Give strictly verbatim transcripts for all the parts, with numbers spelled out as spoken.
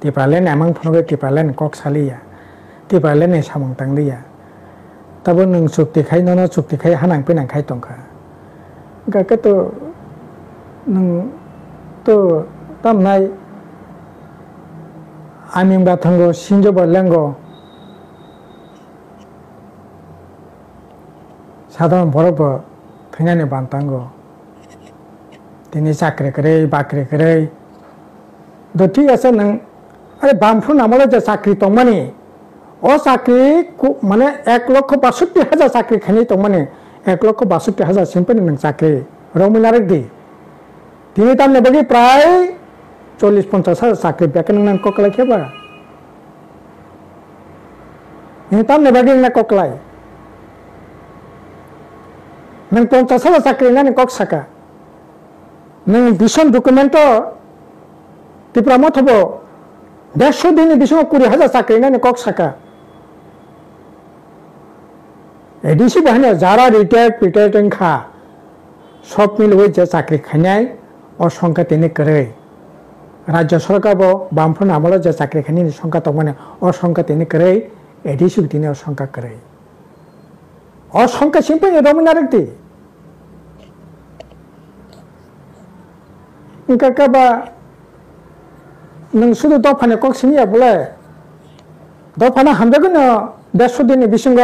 Tipraland amang phunugwi Tipraland kok saliya, Tipraland ni samung tangliya. Tabo nwng chukti khai, nono chukti khai hanang pinang khai tongkha. Hwnkha khe to nwng to tamnai aming bathango, sinjo ba lengo, sadharon borok bo thwinani bantango. Tini chakri kwrwi, bakri kwrwi. Do thik ase nwng, are bamphru namolo je chakri tongmani, o chakri ku-, mane ek lokho basotti hajar chakri khainai tongmani, ek lokho basotti hajar simpani nwng chakri romwi narwk di. Tini tamni bagwi prai chollish ponchash hajar chakri bekhe nwng nang kok lai khe ba? Nwng tamni bagwi nwng kok lai? Nwng ponchash hajar chakri nani kok saka. Nwng vision documento Tipra Motha bo dersho din ni bisingo kuri hajar chakri nani kok saka. A D C bahai no jara retired, retired wngkha, sob miliwi je chakri khainai, o songkha tini kwrwi. Rajya sorkar bo bamphru amolo je chakri khainai ni songkha tongmani, o songkha tini kwrwi, A D C bo tini o songkha kwrwi. O songkha singpani romwi narwk di. Wngkha khe ba nwng sudu dophani kok simi ya bole? Dophano hamjagwi no dersho din ni bisingo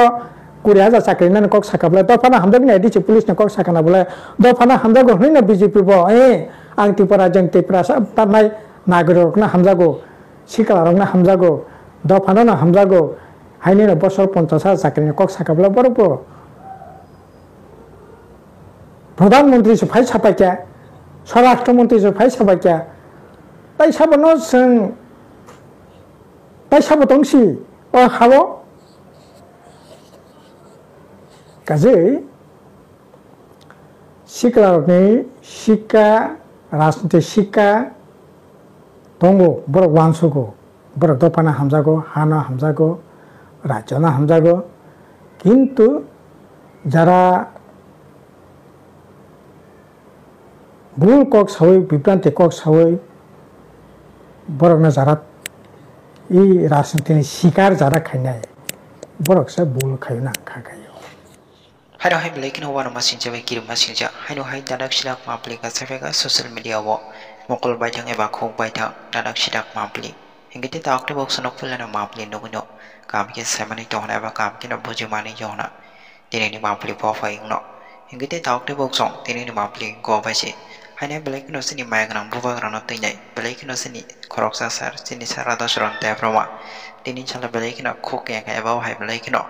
kuri hajar chakri nani kok saka bole? Dophano hamjagwi no A D C police ni kok sakana bole? Dophano hamjago hwnwi no B J P bo, eh, ang Tripura, jeng Tiprasa tarnai nagorik rokno hamjago, sikla rokno hamjago, dophano no hamjago, haini no bosor ponchash hajar chakri ni kok saka bole borok bo? Pradhan Mantri se phai sapaikha, Swarashtra Mantri se phai sapaikha, tai sabono chwng, tai sabo tongsi o hao? Kajei sikla rokni sikka, rajniti sikka tongo, borok uansugo. Borok dophano hamjago, hano hamjago, rajyono hamjago, kintu jara bul kok sawi, bibranti kok sawi, borokno jara i rajnitini sikar jara khainai, boroksa bul khaio nang kha khaio. Haino hai belai kheno uanama singcha bai kirima singcha. Haino hai dadak sidak mapli kasapheka social media o mokol baithang eba khuk baithang dadak sidak mapli. Hingke te ta okte bok sonok pulano mapli nugwino kam khe saimani tongna eba kam kheno bujimani tongna. Tinini mapli bo phai wngno. Hingke te ta okte bok song tinini mapli go bai se. Haino belai kheno chini maya gwnang bubagrano twinai. Belai kheno chini khoroksa sar, chini sara dasoron debroma. Tini salo belai kheno khuk kengkha eba o hai belai kheno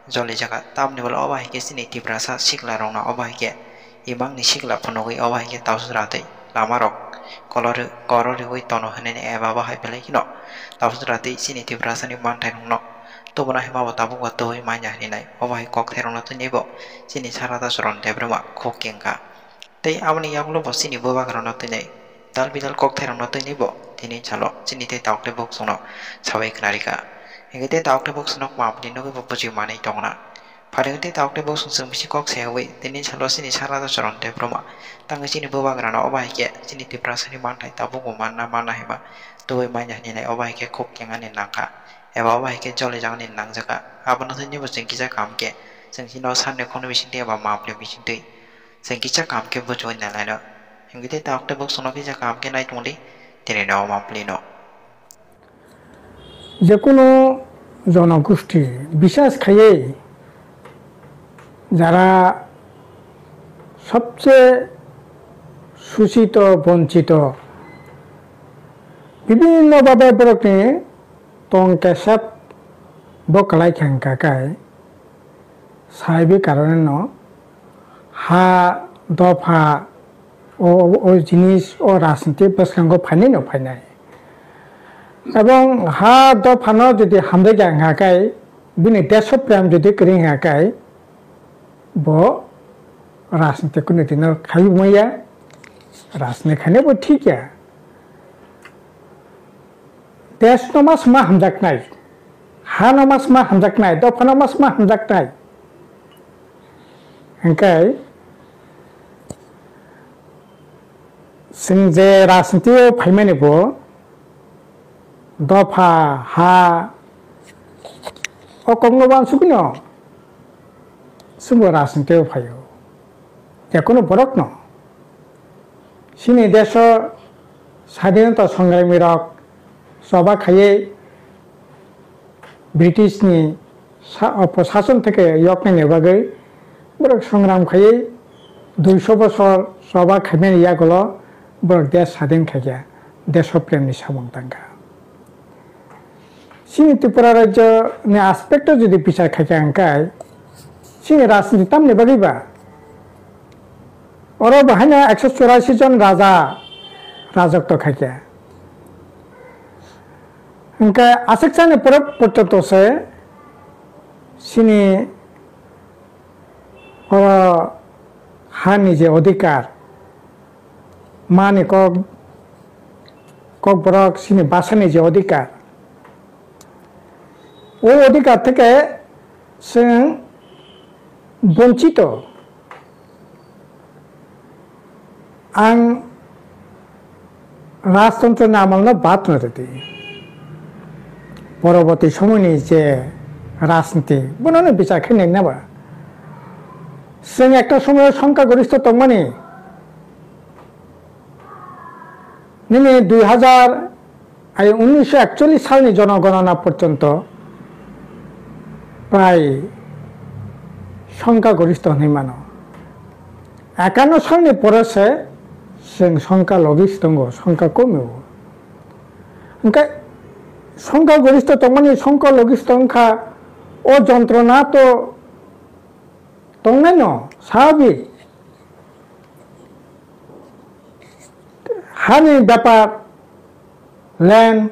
jolijak. Tamni bwla obo hai khe chini Tiprasa sikla rokno obo hai khe imang ni sikla phunugwi obo hai khe tabuk jora twi lama rok kolor, korok riwi tono hinwi eba bo hai belai kheno tabuk jora twi chini Tiprasa ni manthai rokno tubuna hima bo tabuk bo tubui manya hinwi nai obo hai kokthai rokno tini bo chini sara dasoron debroma khuk kengkha. Tei aboni yagulo bo chini bubagrano tini dal bidal kokthairokno tini bo tini salo chini tei taukte bok chwngno sawi khna rikha. Hingke tei taukte bok chwngno mapli nugwi bo bujui manwi tongna. Pharingwi tei taukte bok chwng chwng bisi kok sayawi tini salo chini sara dasoron debroma. Tangwi chini bubagrano obo hai khe chini Tiprasani manthai tabukbo manna manna hinma tubui manya hinwi nai obo hai khe khuk kengani nangkha. Eba obo hai khe jolijaknani nangjakha. Abono tini bo chwng kisa kaham khe chwng chini o sarni khokni bisingtwi eba mapli bisingtwi. Chwng kisa kaham khe buchugwi nai laino. Hingke tei taukte bok chwngno kisa kaham khe nai tongdi, tini no mapli no. Jekunu jonogosti bisas khaiwi jara sobse suchito, bonchito, bibhinno bhabe borokni tong kesep bo kwlai kha hwnkha khe, saibi karoneno ha dopha o, o, o jinis o rajniti bwskango phainai no phainai. Ebong ha dophano jodi hamjakya wngkha khe, bini desho prem jodi kwrwi wngkha khe, bo rajniti kunui dino khai maya, rajniti khainai bo thik ya. Desh no mas ma hamjaknai, ha no mas ma hamjaknai, dopha no mas ma hamjaknai. Hingkai chwng je rajniti o phaimani bo dopha, ha, o kokno uansukgwino chwngbo rajniti o phaio. Jekono borokno chini desh o sadhinota songgramirok choba khaiwi British ni sa-, o, prosason theke yoknani bagwi borok songram khaiwi duiso bosor choba khaimani yagulo borok desh sadhin khaikha, deshoprem ni samung tangkha. Chini Tripura rajyo ni aspect o jodi bichar khaikha hwnkhe chini rajniti tamni bagwi ba? Oro bo haino ekso churasi jon raja rajotwo khaikha. Hwnkhe aswk chani pore porjonto se chini oro hani je odhikar, mani kok, kokborok chini basani je odhikar, o odhikar theke chwng bonchito. Ang rajtantro ni amal no baad no rwdi. Poroboti somoi ni je rajniti, bono no bichar khe nai na ba. Chwng ekta somoi o songkha goristho tongmani, nini dui hazar Ai unnisho ekchollish salni jonogonona porjonto prai songkha goristho hinwi mano. Ekanno salni pore se chwng songkha logistho tongo, songkha komi o. Hwnkhe songkha goristho tongmani songkha logistho wngkha, o jontrona to tongnaino sabik. Hani bepar, land,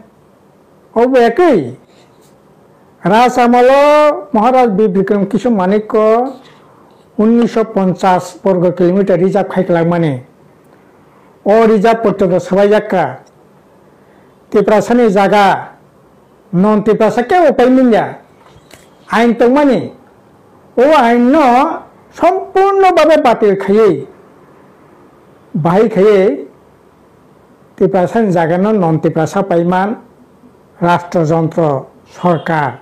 obo ekwi. Raj amolo Maharaj Bir Bikram Kishore Manikya unnisho ponchas borgo kilometer reserve khai kwlangmani. O reserve porjonto swbaijakka. Tiprasani jaga, non Tiprasa kebo pai manya. Ain tongmani, o ain no sompurno babe batil khaiwi, bahai khaiwi, Tiprasani jaga no non Tiprasa paiman, rashtra jontro, sorkar,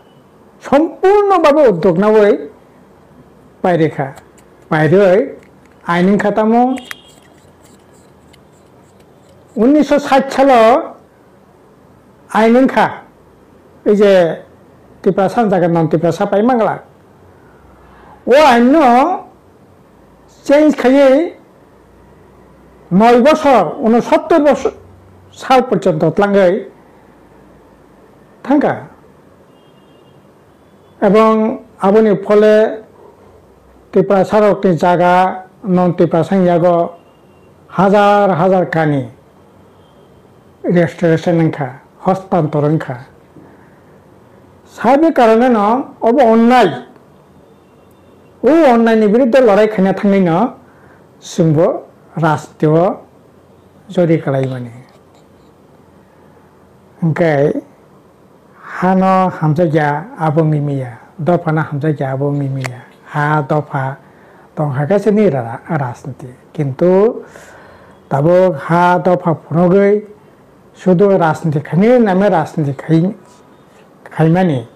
sompurno babe uddog nawi pairikha. Pairwi ain wngkha tamo unnisho sait salo ain wngkha, ei je Tiprasa jaga non Tiprasa paimangla, o ain no change khaiwi noi bosor, unosottor bosor sal porjonto tlangwi thangkha. Ebong aboni phole Tiprasarokni jaga non Tiprasani yago hajar hajar kani restoration wngkha, hostantor wngkha. Sabe karoneno obo onnai, o onnaini biruddhe lorai khaina thangnaino chwngbo rajnitio jori kalaimani. Hwnkhe hano hamjakya abo wngwi manya, dophano hamjakya abo wngwi manya. Ha dopha tongkha khe chini ra-, rajniti. Kintu tabuk ha dopha phunugwi sudu rajniti khainani name rajniti khai-, khaimani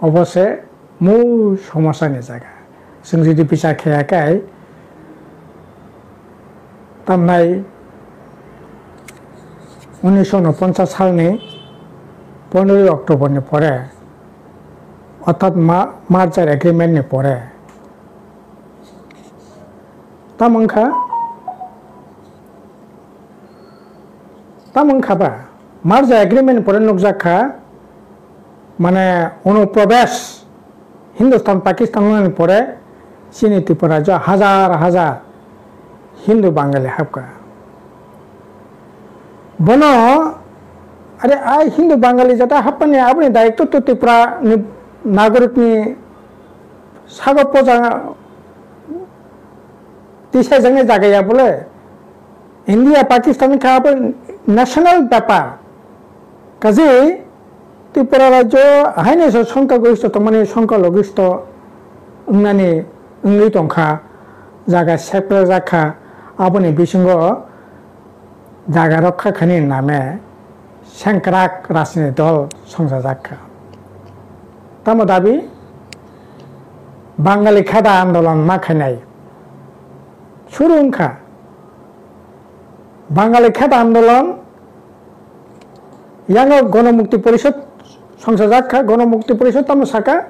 obo se mul somosa ni jaga. Chwng jodi bichar khaiya khe, tamnai unnisho unoponchas salni pondroi October ni pore, orthat ma-, merger agreement ni pore, tamo wngkha, tamo wngkha ba, merger agreement ni pore nukjak kha, mane, Anuprabes, Hindustan Pakistan wngnani pore chini Tripura rajyo hajar hajar Hindu Bangali hapkha. Bono, are, ai Hindu Bangali jata hapmani aboni daitto to Tripura ni nagorik ni sago poja tisaijaknai jaga ya bole. India, Pakistan kha abo national bepar. Kaje Tripura rajyo haino se songkha goristo tongmani, songkha logisto wngnani wngwi tongkha, jaga separate jak kha, aboni bisingo jaga rokha khani name sengkrak rajniti dol songchajak kha. Tamo dabi Bangali kheda andolon ma khainai suru wngkha. Bangali kheda andolon yango Gonomukti Porishod songchajak kha. Gonomukti Porishod tamo saka,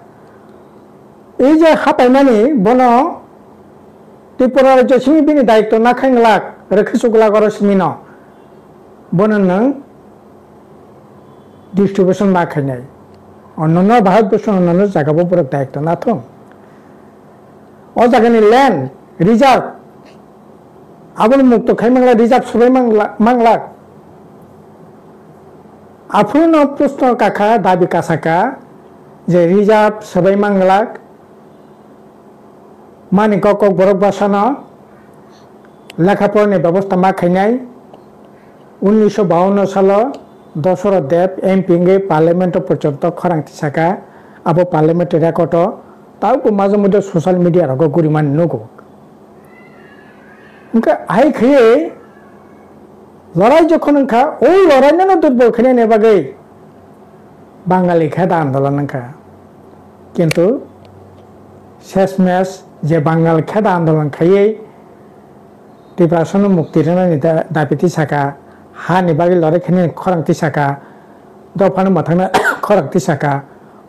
ei je hapaimani bono Tripura rajyo simi bini daitto nakhainglak, rwkhwsuklak oro simino. Bono nwng distribution ma khainai. Onnono Bharatborsho onnono jagao borok daitto nathung. O jagani land reserve abono mukto khai manglak, reserve swbai mangla-, manglak. Aphuru no proshno kakha, dabi kasaka je reserve swbai manglak. Mani kok kok borok bwsano lekha porani bebosta ma khainai. Unnisho bawanno salo Dosoroth Deb M P wngwi parliament o porjonto khorang tisaka, abo parliament record o, taubo maje moje social media rogo gurimani nugo. Hwnkhe hai khaiwi lorai jokhon wngkha, o lorainono durbol khainani bagwi Bangali kheda andolon wngkha. Kintu sesmes je Bangal kheda andolon khaiwi Tiprasano mukti rwnani da-, dabi tisaka, hani bagwi lorai khainani khorang tisaka, dophano mwthangna khorang tisaka,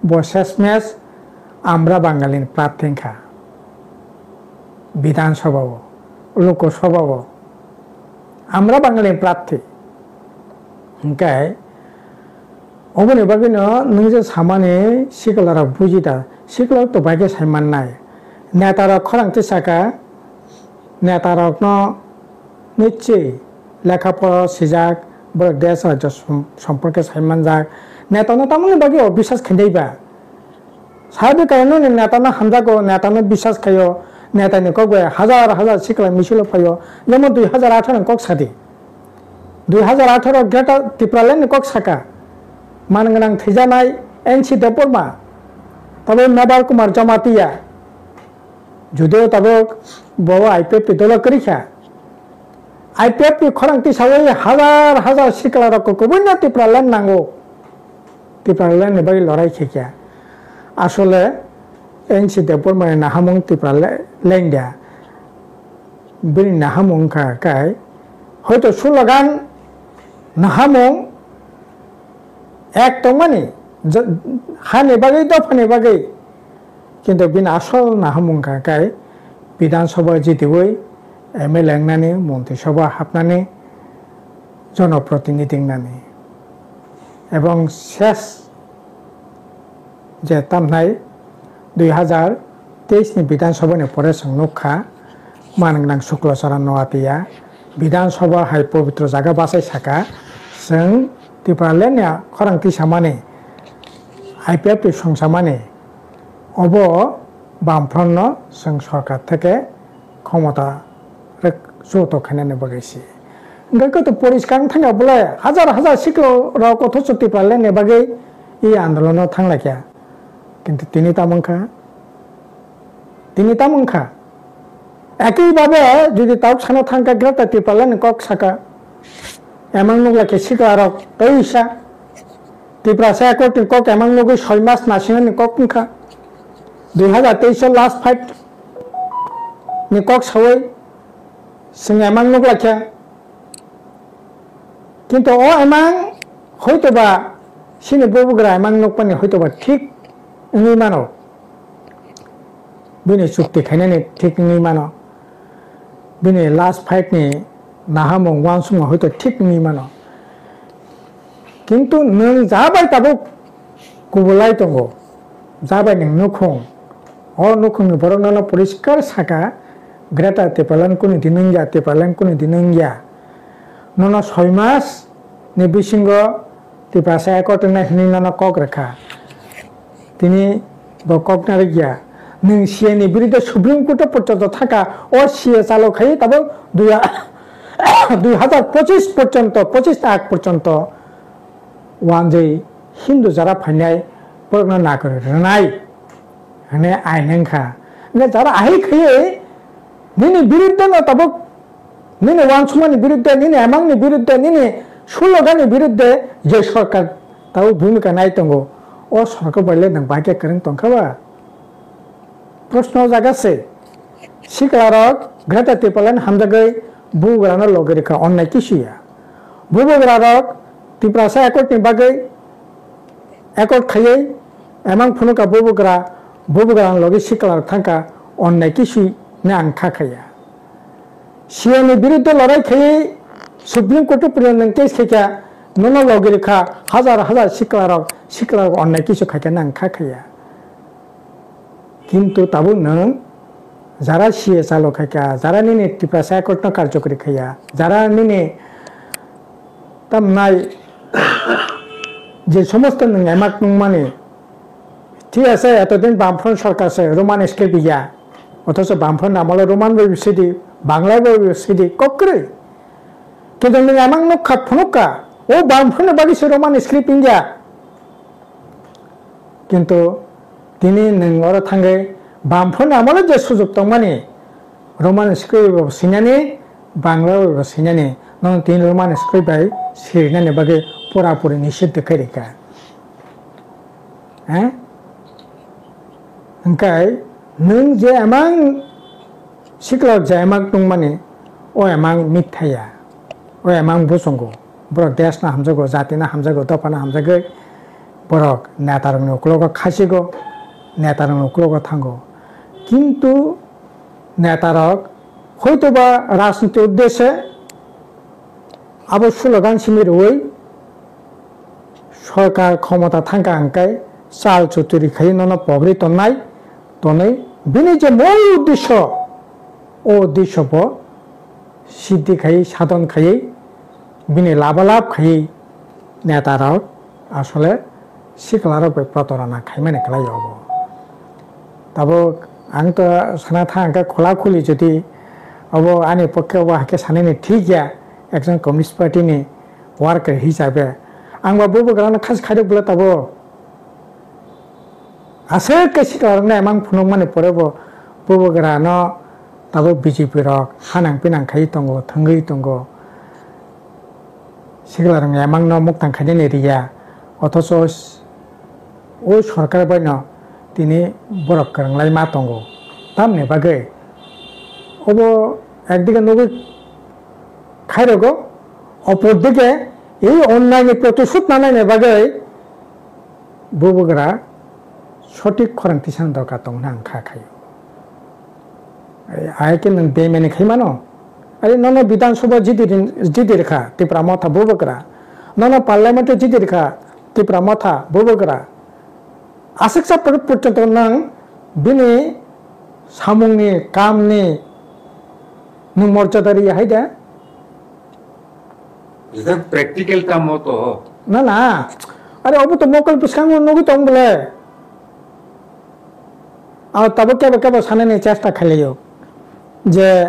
bo sesmes Amra Bangalini prarthi wngkha. Bidhan Sabha o, Lok Sabha o, Amra Bangalini prarthi. Hwnkhe oboni bagwino nwng je samani sikla rok buji da, sikla rok to bai khe sai mannai. Neta rok khorang tisaka, neta rokno nichwi lekha pora swijak, borok desh rajyo som-, somporke sai manjak. Neta no tamoni bagwi o biswas khainai ba? Sabe kainwi neta no hamjago, neta no biswas khaio, neta ni kok bai hazar hazar sikla misil o phaio, jemon dui hazar atharo ni kok sadi. Dui hazar atharo Greater Tipraland ni kok saka, man gwnang thwijanai N C Debbarma, tabuk Mebar Kumar Jamatia, judio tabuk bo I P F T dolo kwrwi kha. I P F T ni khorang tisawi hazar hazar sikla rok kubui no Tipraland nango. Tipraland ni bagwi lorai khe kha. Asole N C Debbarma ni nahamung Tipraland da. Bini nahamung wngkha kai hoito slogan nahamung ek tongmani, ja-, hani bagwi, dophani bagwi. Kintu bini asol nahamung wngkha kai Bidhan Sabha jitiwi M L A wngnani, Montri Sabha hapnani, jonoprotinidhi wngnani. Ebong ses je tamnai dui hazar teis ni Bidhan Sabha ni pore chwng nukha, man gwnang Shukla Charan Noatia, Bidhan Sabha hai pobitro jaga bachai saka, chwng Tipraland ni khorang tisamani, I P F T songsamani, obo Bamfront no chwng sorkar theke khomota rwk-, chuto khainani bagwi se. Hwnkhe khe to poriskar wng thangkha bole, hazar hazar sikla rok othocho Tipraland ni bagwi e andolono thanglaikha. Kintu tini tamo wngkha? Tini tamo wngkha? Ekhi babe jodi tauk sano thangkha, Greater Tipraland ni kok saka, emang nukla khe sikla rok teisa Tiprasa Accord ni kok emang nugwi soi mas nasinani kok wngkha. Dui hazar teis o last fight ni kok sawi chwng emang nukla khe. Kintu o emang hoitoba chini bubagra emang nukmani hoitoba thik wngwi mano. Bini chukti khainani thik wngwi mano. Bini last fight ni nahamung uansukma hoito thik wngwi mano. Kintu nwng ja bai tabuk kubulai tongo, ja bai nwng nukhung, o nukhungni borok nono poriskar saka, Greater Tipraland kunu di nung ya, Tipraland kunu di nung ya. Nono soi mas ni bisingo Tiprasa Accord wngnai hwnwi nono kok rwkha. Tini bo kok narwk ya. Nwng C A ni biruddhe Supreme Court o porjonto thangkha, o C A chalo khai tabuk dui, dui hazar pochis porjonto, pochis ni ag porjonto wanjwi Hindu jara phainai borokno nakarwi rwnai hwnwi ain wngkha. Hwnkhe jara ahai khaiwi nini biruddhe no tabuk nini uansukmani biruddhe, nini emangni biruddhe, nini Sulogani birudde je sorkar tabuk bhumika nai tongo, o sorkar bai le nwng bahai khe kwrwng tongkha ba? Proshno o jaga se, siklarok Greater Tipraland hamjagwi bubagrano logi rwkha, onnai kisu ya. Bubagrarok Tiprasa Accord ni bagwi accord khaiwi emang phunukha bubagra, bubagrani logi siklarok thangkha, onnai kisu ni ang kha khaiya. C A ni birudde lorai khaiwi Supreme Court o poriyanto nwng case khaikha, nono logi rwkha, hazar hazar siklarok, siklarok onnai kisu khaikha nang kha khaiya. Kintu tabuk nwng jara C A chalo khaikha, jara nini Tiprasa Accord no karjokori khaiya, jara nini tamnai je somosto nwng emak nungmani, thik ase, etodin Bamfront sorkar se Roman script ya, othocho Bamfront amolo Roman bai bisidi, Bangla bai bisidi, kokrwi. Kintu nwng emang nukha, phunukha, o Bamfront ni bagwi se Roman script wngya. Kintu tini nwng oro thangwi Bamfront amolo je sujuk tongmani, Roman script bai bo swinani, Bangla bai bo swinani, nono tini Roman script bai sirinani bagwi pura puri nishiddo khairikha. Eh? Hwnkhe nwng je emang siklok je emang tongmani, o emang mithya ya, o emang buchungo. Borok desh no hamjago, jati no hamjago, dopha no hamjagwi borok neta rok ni ukulogo khasigo, neta rok ni ukulogo thango. Kintu neta rok hoitoba rajniti uddeshe abo slogan simi rwui sorkar khomota thangkha hwnkhe chal chuturi khai nono pogri tonnai, tonwi bini je mol uddesho, o uddesho bo siddhi khai, sadhon khai, bini labalab khai neta rok asole sikla rok bai protorona khaimani kwlai obo. Tabuk ang to sana tha hwnkhe khula khuli jodi obo ani pokhe obo hakhe sanani thik ya, ekjon Communist Party ni worker hisabe ang ba bubagra no khas khairok bwle tabuk. Aswk khe siklarokno emang phunukmani pore bo bubagrano tabuk B J P rok hanang pinang khai tongo, thwngwi tongo. Siklarokno emangno muktang khainani riya, othocho o sorkar baino tini borok kwrwnglai ma tongo. Tamni bagwi obo ekdike nugwi khairogo, opor dike ei onnaini protishud nanaini bagwi bubagra sotik khorang tisani dorkar tong hwnwi ang kha khaio. Ai khe nwng bemani khai mano. Are nono Bidhan Sabha jidi rin-, jidi rwkha Tipra Motha bubagra. Nono Parliament o jidi rwkha Tipra Motha bubagra. Aswksa por-, porjonto nwng bini samungni kamni nwng morjada riya hai de. Jesa practical tamo to. Na, na. Are obo to mokol bwskango nugwi tong bole. Aro tabuk kebo kebo sanani chesta khailaiyo je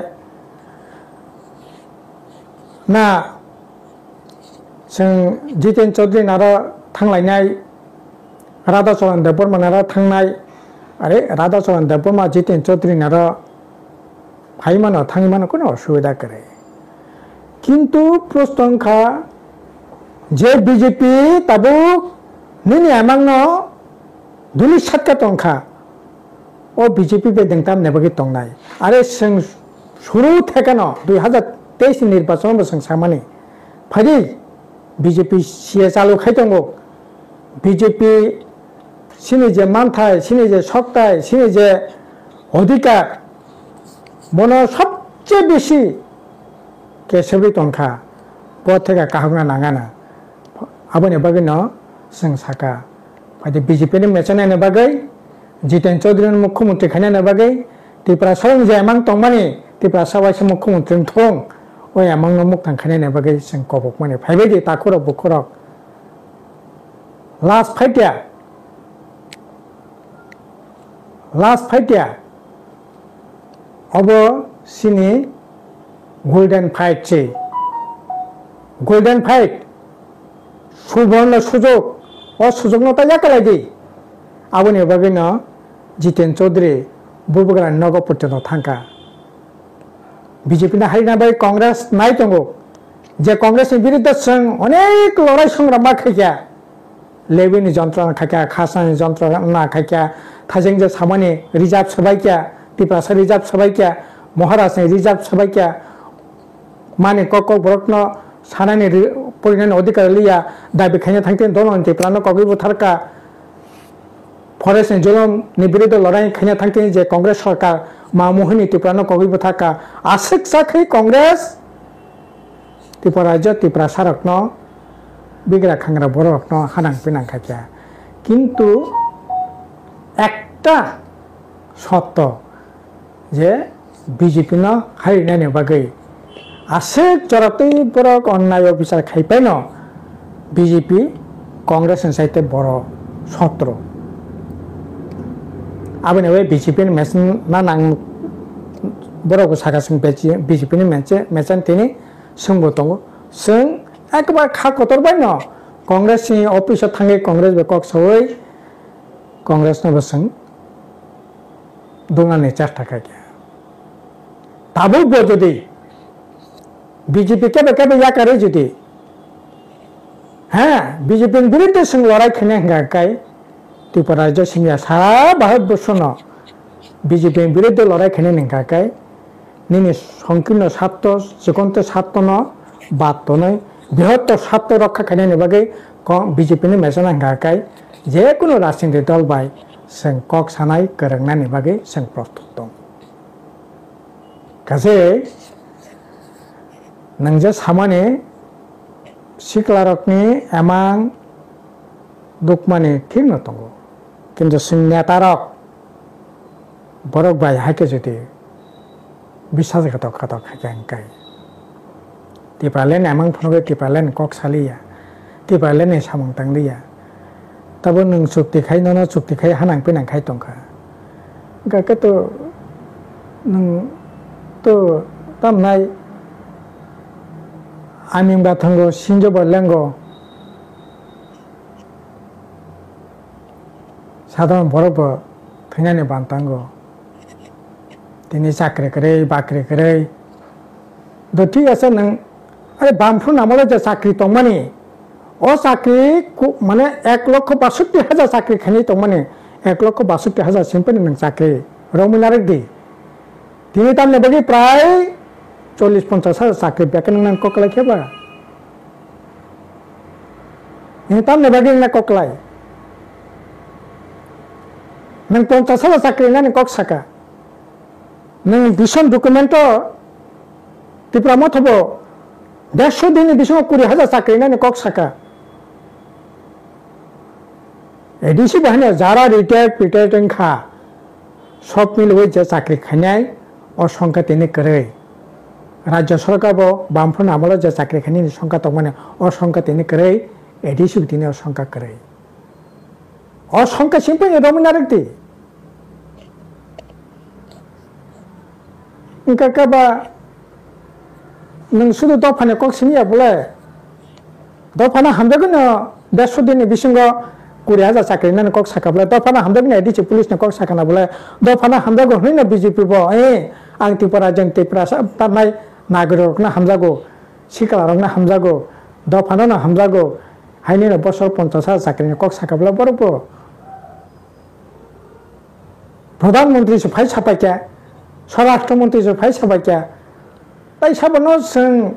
na chwng Jiten Chaudhary naro thanglainai, Radha Charan Debbarma naro thangnai, are Radha Charan Debbarma Jiten Chaudhary naro Phaimano, thangmano, kuno osubida kwrwi. Kintu proshno wngkha je B J P tabuk nini amangno duli satka tongkha, o B J P bai dengtam nebagwi tongnai. Are chwng suru thekano dui hazar teis ni nirbachon bo chwng samani. Phaidi B J P C A chalu khai tongo. B J P sini je manthai, sini je soktai, sini je odhikar, bono sobche besi kesebwi tongkha, bo theka kahokna nangana. Aboni bagwino chwng saka, phaidi B J P ni mechanani bagwi, Jiten Chaudhary ni mukhyamantri khainani bagwi, Tiprasa wng je emang tongmani, Tiprasa waisa mukhyamantri wng thung, o emangno muktang khainani bagwi chwng kobokmani phaibaidi takhurok bukhurok. Last fight ya. Last fight ya. Obo sini golden fight se. Golden fight. Suborno sujok. O sujokno ta yakalai di. Aboni bagwino Jiten Chaudhary bubagrani nogo porjonto thangkha. B J P ni haina bai Congress nai tongo. Je Congress ni biruddhe chwng onek lorai songram ma khaikha, Levy ni jontrona khaikha, khasna ni jontrona khaikha, thajeng je samani reserve swbaikha, Tiprasa reserve swbaikha, Maharaj ni reserve swbaikha, mani kok kok borokno sanani ri-, porinani odhikar liya, dabi khaina thangtini dono Tiprano kogwi butharkha. Forest ni julum ni biruddhe lorai khaina thangtini je Congress sarkar ma muhuni Tiprano kogwi butharkha. Aswk chakhi Congress Tripura rajyo Tiprasa rokno bigra khangra borok rokno hanang pinang khaikha. Kintu ekta sotto je B J P no harinani bagwi aswk joratwi borok onnayo bichar khaipaino B J P Congress ni saite boro sotro. Aboni bai B J P ni mesen na nang borok bo saka sing B J P ni mesen tini swngbo tongo. Swng ekbar kha kotor bai no Congress ni office o thangwi Congress bai kok sawi Congress no bo swng dunani chesta khaikha. Tabuk bo jodi B J P kebe kebe yakarwi jodi, ha, B J P ni biruddhe chwng lorai khaina hwnkha kai, Tripura rajyo singya sara Bharat borsho no B J P ni biruddhe lorai khaina hwnkha kai, nini songkirno satto, chikonte satto no bad tonwi, brihottor satto rokha khainani bagwi ko-, B J P ni mechana hwnkha kai, je kunu rajniti dol bai chwng kok sanai kwrwngnani bagwi chwng prostut tong. Kaje nwng je samani siklarokni emang dukmani thikno tongo, kintu chwng netarok borok bai hai khe jodi biswasghatok khatok khaikha hwnkhe Tipraland emang phunugwi Tipraland kok saliya, Tipraland ni samung tangliya. Tabo nwng chukti khai, nono chukti khai hanang pinang khai tongkha. Hwnkhe to nwng to tamnai aming bathango sinjo bo lengo. Sadharon borok bo thwinani bantango. Tini chakri kwrwi, bakri kwrwi. Do thik ase nwng, are bamphru namolo je chakri tongmani, o chakri ku-, mane ek lokho basotti hajar chakri khainai tongmani, ek lokho basotti hajar simpani nwng chakri romwi narwk di. Tini tamni bagwi prai chollish ponchash hajar chakri bekkhe nwng nang kok kwlai khe ba? Nini tamni bagwi nwng nang kok kwlai? Nwng ponchash hajar chakri nani kok saka. Nwng vision documento Tipra Motha bo dersho dinni bisingo kuri hajar chakri nani kok saka. A D C bahai no jara retired, retired wngkha, sob milwi je chakri khainai, o songkha tini kwrwi. Rajya sorkar bo bamphru amolo je chakri khainani songkha tongmani, o songkha tini kwrwi, A D C bo tini o songkha kwrwi. O songkha simpani romwi narwk di. Wngkha khe ba nwng sudu dophani kok simi ya bole? Dophano hamjagwi no dersho dinni bisingo kuri hajar chakri nani kok saka bole? Dophano hamjagwi no A D C police ni kok sakana bole? Dophano hamjago hwnwi no B J P bo, eh, ang Tripura, jeng Tripura sa-, tamnai nagorik rokno hamjago, sikla rokno hamjago, dophano no hamjago, haini no bosor ponchash hajar chakri ni kok saka bole borok bo? Pradhan Mantri se phai sapaikha, Swarashtra Mantri se phai sapaikha, tai sabono chwng,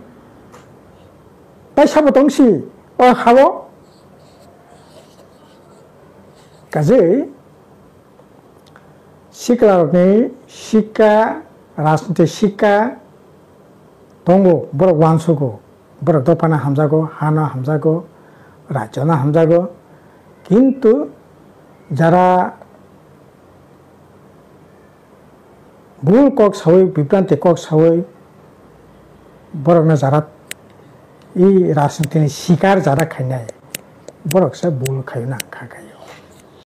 tai sabo tongsi o hao? Kaje siklarokni sikka, rajniti sikka tongo, borok uansugo. Borok dophano hamjago, hano hamjago, rajyono hamjago, kintu jara bul kok sawi, bibranti kok sawi, borokno jara i rajnitini sikar jara khainai, boroksa bul khaio nang kha khaio.